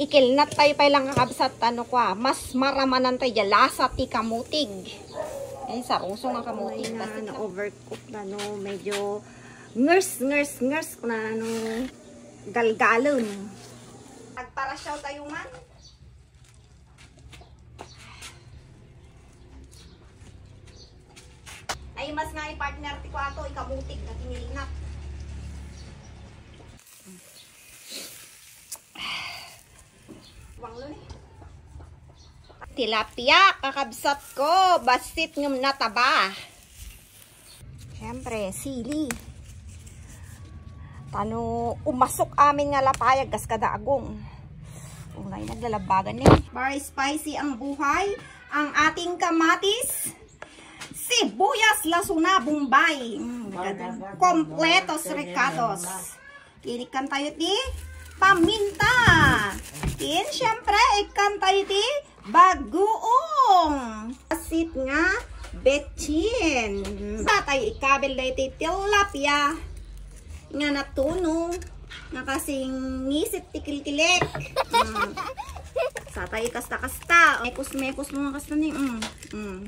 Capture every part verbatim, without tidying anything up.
Ikilnat tayo pay lang, kakabsat, ta no kua, mas maramanan tayo diay lasa ti kamutig. Ay, sarusong nga kamutig. Ay, na, kasi na-overcook na, no? Medyo ngers, ngers, ngers na, no? Galgalem. Agparasyaw tayo man. Ay, mas nga i-partner ti kuato, ikamutig na tinilnat. Wanglo ni. Tilapia, kakabsat ko, bassit ngem nataba. Siyempre, sili. Ta no umasok amin nga lapayag kas kada agong. Unay naglalabagan ni. Para spicy ang buhay, ang ating kamatis, sibuyas, lasuna, bombay. Mm, kompletos rekados. Ken ikkan tayo ti paminta. Ken, siyempre, ikkan tayo ti bagoong. Bassit nga betsin. Sa tayo ikabel daytoy tilapia nga natuno. Nga kasing ngisit ti kilkilek. Mm. Sa tayo kasta-kasta. Mekos-mekos mo nga kasta ni. Mm. Mm.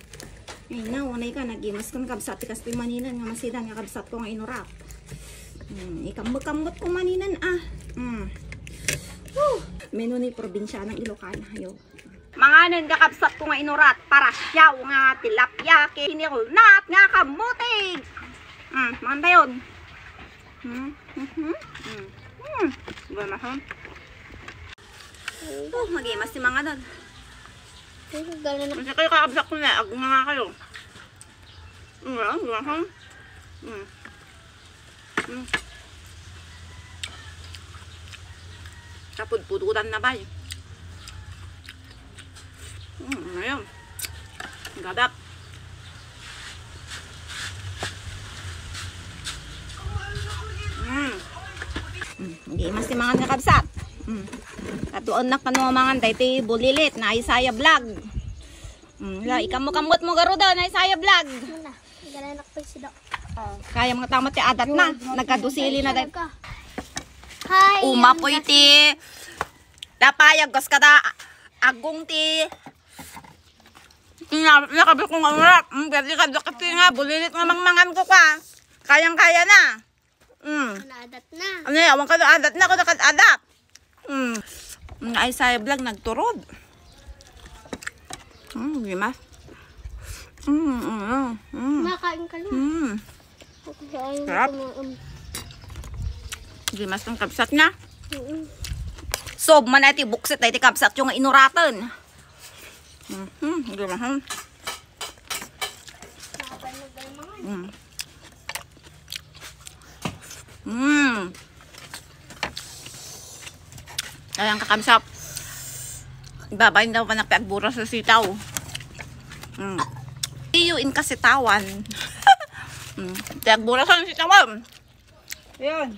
Ay, na, unay ka, nagimas kan kabsat ti kastoy maninan nga masidan nga kabsat ko nga inurat. Hmm, ikammot-kammot ko maninan, ah. Hmm. Whew! Menu ni probinsianang Ilocana, ayo. Manganen, kakabsat ko nga inurat, parasyaw nga tilapia, kinilnat nga kamutig. Hmm, mangan tayon. Hmm, mhm, hmm. Hmm, ganahan. Oh, magimas ti manganen. Ay, gana na. Kasi kayo kakabsat ko na, agmanga kayo. Mm, mm, mm. Mm. Kapudpudutan na ba eh? Mm, ayun. Gadap. Mm. Mm, hindi mas ti mangan nga kabsat. Mm. Katuon nak kano mangan daytoy bulilit na Isaya Vlog. Mm, la, ikammot-kammot mo garuda na Isaya Vlog. Muna, gananak pa sida. Kaya mga tama ti adat na. Nagkadusili na dahil. Hi, umapoy ti lapayag, kas kada agong ti. Nakabit ko nga urak. Mm, pwede ka dakit nga, bulilit nga mangmangan ko ka. Kayang-kaya na. Mm. Ano, adat na? Ano yan? Awan ka na adat na, ako nakad-adat. Mm. Mm, ay, sa vlog, nagturod. Mm, di mas. Mm, mm, mm, mm. Makain ka na. Mm. Okay, ayun. Sarap. Kumain. Di mas ng kabsat na. Mm-mm. Sob man ay ti buksit ay ti kabsat yung inuratan. Mm, di mas. Mm. Mm. Ayan, kakabsat. Ibabain daw pa na ti agburas sa sitaw. Mm. See you in kasitawan. Mm. Ti agburas sa sitawan. Ayun.